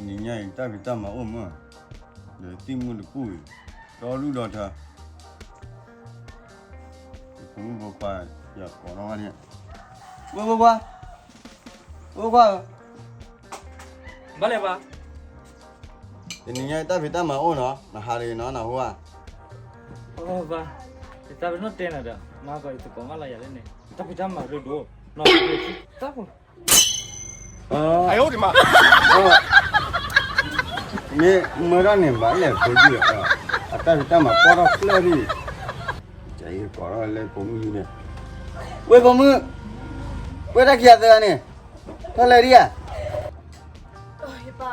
နံၤညါအံၤ တၢ်ဖံးတၢ်မၤအိၣ်မး, ဒီးသံၣ်မုၢ်တကူၣ်အံၤ, ဒီလူၢ်ဒီထၢ, ဖိမုၣ်ဖိခွါ ယကိးထီၣ်ဝဲန့ၣ်, ဝဲဖိခွါ, ဖိခွါဧၢ, ဘၣ်လဲၣ်ဘၣ်, တနံၤညါတၢ်ဖံးတၢ်မၤအိၣ်နီၤ, နဟးတဂ့ၤနီၤ နဟူဧါ, ဘၣ်, ယတၢ်ပနီၣ်တဲနၤဒီး မၤကီးယသကိးမးလၢယၤလၢန့ၣ် တၢ်ဖံးတၢ်မၤရ့ဒိၣ်, တၢ်ဖိ မ့ၢ်မၢထီၣ်န့ၣ် ဘၣ်လဲၣ်ဖိယုၢ်, အတၢ်ဖံးတၢ်မၤပီၢ်ထီၣ်ကျၢၢ်ဒံး, ကိးထီၣ်လၢဖိမုၣ်ယုၢ်န့ၣ်, ဝဲဖိမုၣ်, ဝဲတၢ်ခံဂၤသၢဂၤန့ၣ်, ထီၣ်လဲၤဒံးဧါ,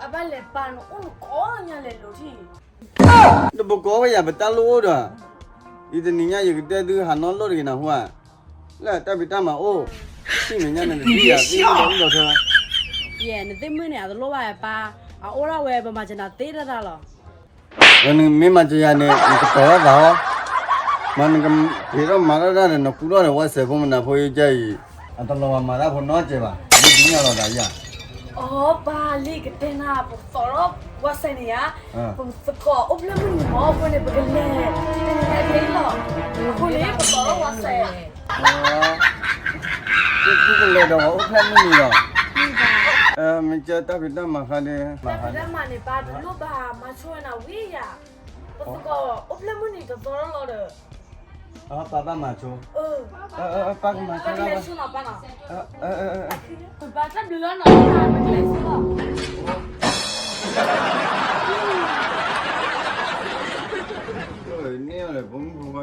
အဘၣ်လဲၤပာ်နအိၣ်နကိးညါလဲၤလိၤထံၣ်, တပကိးဝဲယၤ ပတၢ်လိၣ်အိၣ်ဒီး, အံၤတနံၤညါယကတဲသုဟးနီၣ်လိၣ်တဂ့ၤနဟူဧါ, လၢတၢ်ဖံးတၢ်မၤအိၣ်, ထံၣ်မဲာ်ညါနကဒံယၤသ့ၣ်ဒီးအိၣ်ဒီးထၢ, ယဲ နသ့ၣ်မုၣ်န့ၣ် အတလိၣ်ဘၣ်ပၢ်, အအိၣ်ဒၣ်ဝဲပမၤစၢၤနၤသ့တၢ်တၢ်လီၤ. ဒီးနမ့ၢ်မၤစၢၤယၤန့ၣ် နကပၢၤထီၣ်သးဟီ, မ့ၢ်နကဖံးထီၣ်မၤထီၣ်တၢ်ဒီး နကူထီၣ်ဒီး ဝါစဲးဖိမနၤဖိယကဲအံၤ, အတလီၤဝၤမၤတၢ်ဖိနီတစဲးဘၣ်, ဒ်ဒ်ညါလီၤသးယၤ. အိ ပၢ်လံကတဲနၤ ပသီၣ်ထီၣ်ဝါစဲးန့ၣ်ဧါ, ပသကိးအိၣ်ဖျဲၣ်မုၢ်နံၤမး အဃိန့ၣ် ပကလဲၤတနံၤညါကဲအံၤလီၤ, အဃိန့ၣ် ပသီၣ်ထီၣ်ဝါစဲး သုကလဲၤဒီးပှၤအိၣ်ဖျဲၣ်မုၢ်နံၤလီၤ. မ့ၢ်ကဲတၢ်ဖံးတၢ်မၤဃါဒီး, တၢ်ဖံးတၢ်မၤန့ၣ် ပၢ်တလိၣ်ဘၣ်မၤဆိဝဲနၤဝံၤယၤ, ပသကိးအိၣ်ဖျဲၣ်မုၢ်နံၤတသီထီၣ်လီၤဒီး, ပၢ်ဘၣ်မၤဆိ, ပၢ်ကမၤဆိလီၤဘၣ်, ပၢ်တၢ်ဘျုးလီၤနီၤ, ပကလဲၤဆိလီၤ. န့ၣ်လၢဖိမုၣ်ဖိခွါ,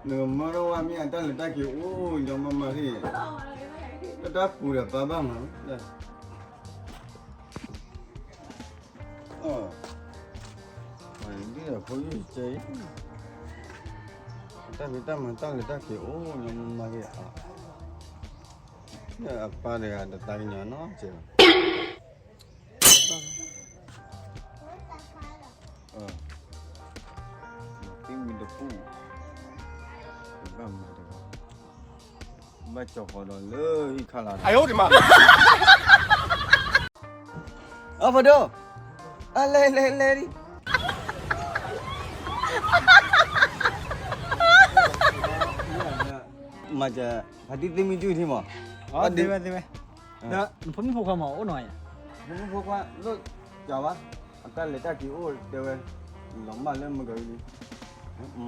နကမၢထီၣ်ဝဲမ့ၢ်အတၢ်လဲၤတၢ်က့ၤအိၣ်ညီမးမးန့ၣ်, တၢ်တၢ်ပူၤဒီးပၢ်ဘၣ်မၤ, ဒ်ဖိယုၢ်ကဲအံၤ, တၢ်ဖံးတၢ်မၤတၢ်လဲၤတၢ်က့ၤအိၣ်ညီမးမးန့ၣ်, အပၢ်တဂၤတသးကညီၤနီတစဲးဘၣ်. သံမံတပူၣ်, ဘၣ်မၤတဂၤ, ဘၣ်ကၠီၤဃီၤဒီးလၢဟံၣ်ခါလာ်, အဖိဒိၣ်, အလဲၤလဲၤလဲၤဒံး, မၤစၢၤ, ဖါတံၢ်သံမံတပူၣ်ထံမး, သ့ဝဲသ့ဝဲ, ဒီးနဖိမုၣ်ဖိခွါမးအိၣ်နီၤယၤ, ဖိမုၣ်ဖိခွါလိၣ်ကၠီၤဘၣ်, အတၢ်လဲၤတၢ်က့ၤအိၣ်တဲဝဲ, လီၤမၢ်လၢမုၢ်ကဝံၤလံ,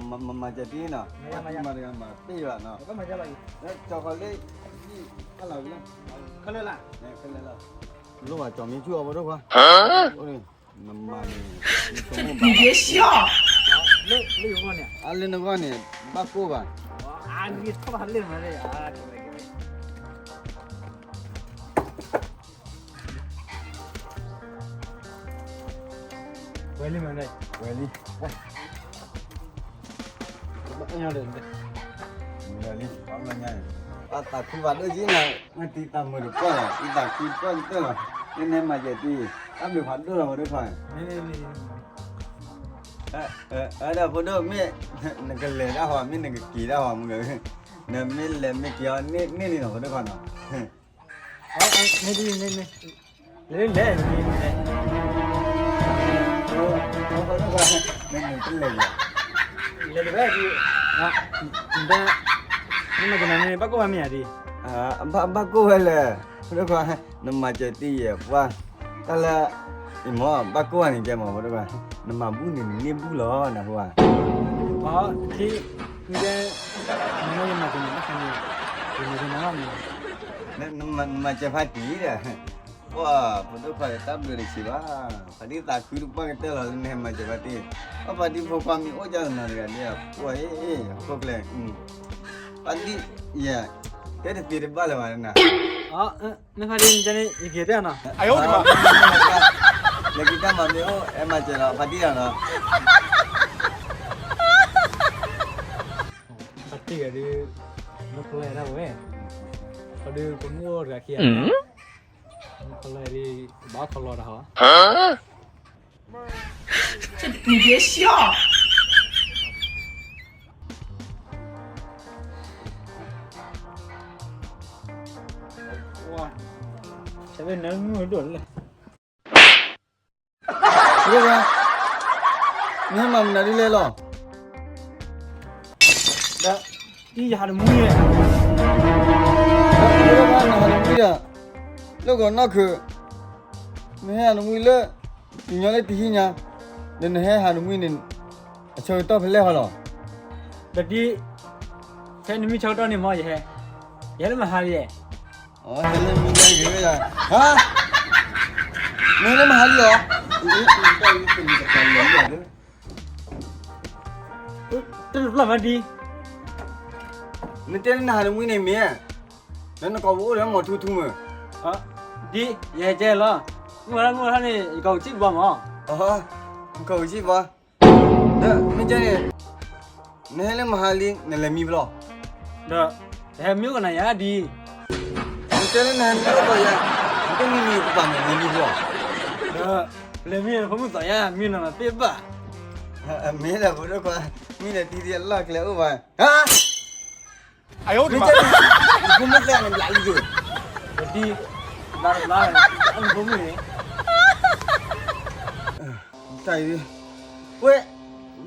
မၤစၢၤတံၢ်နီၤ, မၤတဂၤမၤတ့ၢ်ဘၣ်နီၤ, ကၠီၤဃီၤလၢ, ခဲလၢာ်လၢ, ခဲလၢာ်လၢ, လိၣ်ဘၣ်ကၠီၤမံဆူၣ်အီၤဖိဒိၣ်ခွါ, နမၤန့ၣ်, လၢနဂီၢ်န့ၣ်, ဘၣ်ကိၢ်ဘၣ်, ဝဲလံမး, ဝဲလံ, ဝဲလံ, အသးခုဖးဒိၣ်က့ၤနၤ, တံၤသးမုာ်တပှၢ်လီၤ, တံၤသးခုတပှၢ်ကတၢၢ်လီၤ, နမၤစၢၤတံၢ်, တၢ်ဘျုးဖးဒိၣ်လီၤဖိဒိၣ်ခွါ, ဒီးဖိဒိၣ်မ့ၢ်, နကလဲၤဒၣ်ဟီ မ့ၢ်နကက့ၤဒၣ်ဟီမုၢ်ဂၤ, နမ့ၢ်လဲၤမ့ၢ်က့ၤအီၤန့ၢ်န့ၢ်လီၤဖိဒိၣ်ခွါနီၤ. လဲၤလဲၤ, လဲၤတဘဲ, မ့ၢ်မၤကနၤန့ၣ် ဘၣ်ကိၢ်ဝဲမ့ၢ်ဧါဒ်, ဘၣ်ကိၢ်ဝဲလဲၣ်, ဖိဒိၣ်ခွါ, နမၤစၢၤတံၢ်ယဲၢ်ပှၢ်, တၢ်လၢ, အံၤမ့ၢ် ဘၣ်ကိၢ်ဝဲန့ၣ်ကဲမးဖိဒိၣ်ခွါ, နမၤဘူၣ်န့ၣ် နန့ၢ်ဘူၣ်လီၤနၢ်ဟူဧါ, အ, မ့ၢ်ကဲ, နမၤစၢၤန့ၣ်ဘၣ်ခါန့ၣ်, ယမၤစၢၤနၤလီၤမ့ၢ်, နမၤစၢၤဖါတံၢ်ဒီး, ပှၢ်ဖိဒိၣ်ခွါတၢ်ဘျုးတဆံးဘၣ်, ဖါတံၢ်သးခုတပှၢ်ကတၢၢ်လီၤလၢနဟဲမၤစၢၤဖါတံၢ်, အဖါတံၢ်ဖိခွါမ့ၢ်အိၣ်ကၢ်နၤတဂၤဒ်, ပှၢ်အ့ၣ်အ့ၣ် ဟီၣ်ခိၣ်ချၢ, ဖါတံၢ်, ယဲ, တဲတသ့တဘၣ်လၢၤဘၣ်နၤ, မ့ၢ်ဖါတံၢ်န့ၣ် ယက့ၤတဲနီၤ, လဲၤက့ၤတၢ်မၤမ့ၢ်အိၣ် ဟဲမၤစၢၤဒီးဖါတံၢ်လီၤနီၤ, ဖါတံၢ်ဂၤဒုး, မ့ၢ်ဖျဲဒၣ်ဝဲ, ခီဒုးပမ့ၢ်အိၣ်တဂၤခံဂၤ, မ့ၢ်ဖျဲဒၣ်, ဘၣ်ခီလီၤတၢ်ဟီ, နက့ၤဆှီ, နက့ၤဆှီ, ဆဲးဝဲနၢမုၢ်ဒိၣ်လဲၣ်. ဘၣ်, နဟဲမၤမနုၤဒ်လဲၣ်လီၤ. ဒီး တံၤယဟးတမှံၤ, နဟးတမှံၤဒီး လၢဂီၤနီၢ်ခုၣ်, နဟဲဟးတမှံၤလၢ တညီလၢတဟံးညါ, ဒီးနဟဲဟးတမှံၤန့ၣ် အဆၢကတီၢ်ဖဲလဲၣ်ဟီလီၤ. ဒီးဒ် ဖဲနမ့ၢ်ဆၢကတီၢ်န့ၣ်မ့ၢ်ယဟဲ, ယဟဲလၢမဟါလံ. ဟဲလၢမံၤလၢဂ့ၤဝဲဒၣ်, ဟါ, နဟဲလၢမဟါလံလီၤ. တၢ်တဖျၢၣ်မးဒ် နတဲလၢနဟးတမှံၤန့ၣ်မ့ၢ်, လၢနကိာ်ပူၤအိၣ်ဒီးမီၤထူထူမး. ဒ် ယဟဲကဲလီၤ, မုၢ်ဝါထီၣ်မုၢ်ဝါထီၣ်န့ၣ် ယကိာ်ပူၤစံၣ်ဘီမး. နကိာ်ပူၤစံၣ်ဘီ, ဒီးမ့ၢ်ကဲန့ၣ် နဟဲလၢမဟါလံ နလဲၤမံဖဲလဲၣ်. ဒီး တဟဲမံအိၣ်ကနၤယၤဒ် နတဲလၢနဟဲမံအိၣ်ကီးယၤ, နတမံမံကပၤန့ၣ် နမံဖဲလဲၣ်. ဒီး လဲၤမံဖိမုၣ်သးယါ မံနီၤမးသ့ဘၣ်. မ့ၢ်ဒီးဖိဒိၣ်ခွါ, မံဒီးတံၤဒ်အလီၢ်ကျဲအိၣ်ဘၣ်. ဟါ, မ့ၢ်ကဲန့ၣ် ဖိမုၣ်သးန့ၣ်ဘျးလံဒိၣ်, ဒီးဒ် ဘျးတဘျါန့ၣ် အဖိမုၣ်န့ၣ် တၢ်အံၤ, ဝဲ,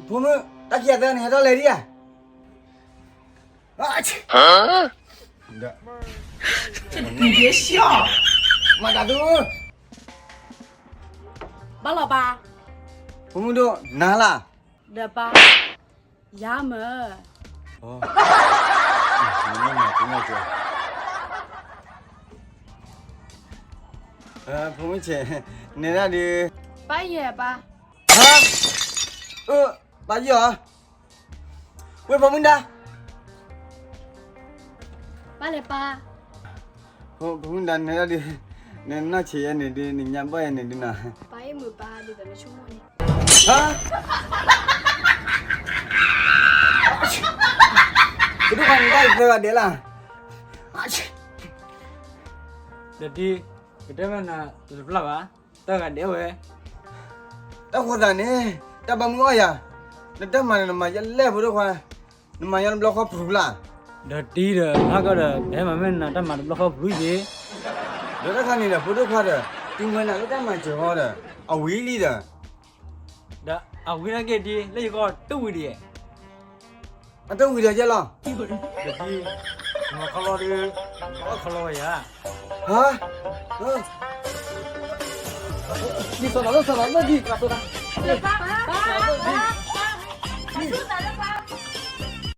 ဖိမုၣ် တၢ်ခံဂၤသၢဂၤန့ၣ် ဟဲထီၣ်လဲၤဒံးဧါ. မၤတၢ်သု, ဘၣ်လီၤဘၣ်, ဖိမုၣ်ဒိၣ်နၤလၢ်, ဒီးဘၣ်, ယၤမး, ဖိမုၣ်ဆဲး, နဲဒၣ်ဒုး, ပၢ်ယဲၢ်ပၢ်, ဟါ, အၢ, ပၢ်ယဲၢ်ဧါ, ဝဲဖိမုၣ်ဒါ, ပၢ်လဲၤပၢ်, ဖိမုၣ်ဒါနဲဒၣ်ဒုး, နနီၢ်ဆံးယဲန့ၣ်ဒုး နညါဘၣ်ယဲန့ၣ်ဒုးနီၤ, ပၢ်အ့ၣ်မုာ်ပၢ်ဒ်သိးနဆိကမိၣ်န့ၣ်, ဟါ, ကဒုးခီန့ၣ်တၢ်ယသၢဂၤဒဲးလၢ်, ဒီးဒ်, ကတဲမ့ၢ်နၤတပျၢ်ဘၣ်, တၢ်ဂၤဒဲးဝဲ, တၢ်ဃိသးန့ၣ်, တၢ်ဘၣ်မုၢ်အီၣ်ယၤ, နတၢ်မၤန့ၣ် နမၤယဲလဲၣ်ဖိဒိၣ်ခွါ, နမၤယဲတဘျီဃီပူၤလၢ်, ဒီးတံၤဒီး ဟါကီဒီး ပဟဲမၤမ့ၢ်နၤတၢ်မၤတဘျီဃီပူၤယ့ၢ်, ဒီးတၢ်ခါန့ၣ်ဒီး ဖိဒိၣ်ခွါဒီး တုၤမၤနၤလၢတၢ်မၤစၢၤဃီဒီး အဝံၤလံဒီး ဒီးအဝံၤနာ်က့ဒ် လၢယဂီၢ်တဝံၤဒ်ယဲၢ်, အတဝံၤဒီးယဲၢ်လီၤ, ဒီးဒ်, မၤခီလီၤဒုး, အီၣ်ခီလီၤဝဲယၤ, ဟါ, ဒ်စီၤနၤလၢစီၤနၤလၢဒ်, စီၤနၤလၢဒ်,